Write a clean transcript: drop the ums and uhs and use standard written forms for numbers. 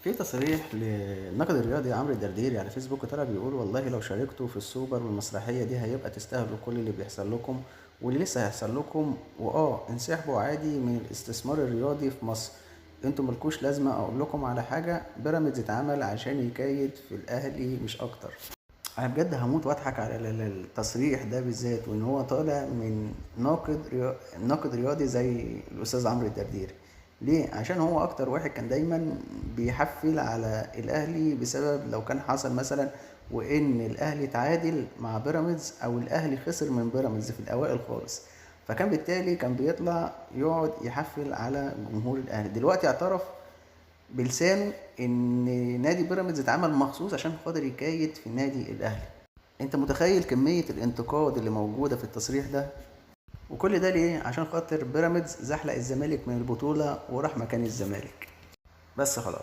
في تصريح للناقد الرياضي عمرو الدرديري على فيسبوك طلع بيقول: والله لو شاركتوا في السوبر والمسرحية دي هيبقى تستاهلوا كل اللي بيحصل لكم واللي لسه هيحصل لكم، انسحبوا عادي من الاستثمار الرياضي في مصر، انتوا ملكوش لازمة. اقول لكم على حاجة، بيراميدز اتعمل عشان يكايد في الاهلي مش اكتر. انا بجد هموت واضحك على التصريح ده بالذات، وان هو طالع من ناقد رياضي زي الاستاذ عمرو الدرديري. ليه؟ عشان هو اكتر واحد كان دايما بيحفل على الاهلي، بسبب لو كان حصل مثلا وان الاهلي تعادل مع بيراميدز او الاهلي خسر من بيراميدز في الاوائل خالص، فكان بالتالي كان بيطلع يقعد يحفل على جمهور الاهلي. دلوقتي اعترف بلسانه ان نادي بيراميدز اتعمل مخصوص عشان خاطر يكايد في النادي الاهلي. انت متخيل كمية الانتقاد اللي موجودة في التصريح ده؟ وكل ده ليه؟ عشان خاطر بيراميدز زحلق الزمالك من البطولة وراح مكان الزمالك. بس خلاص.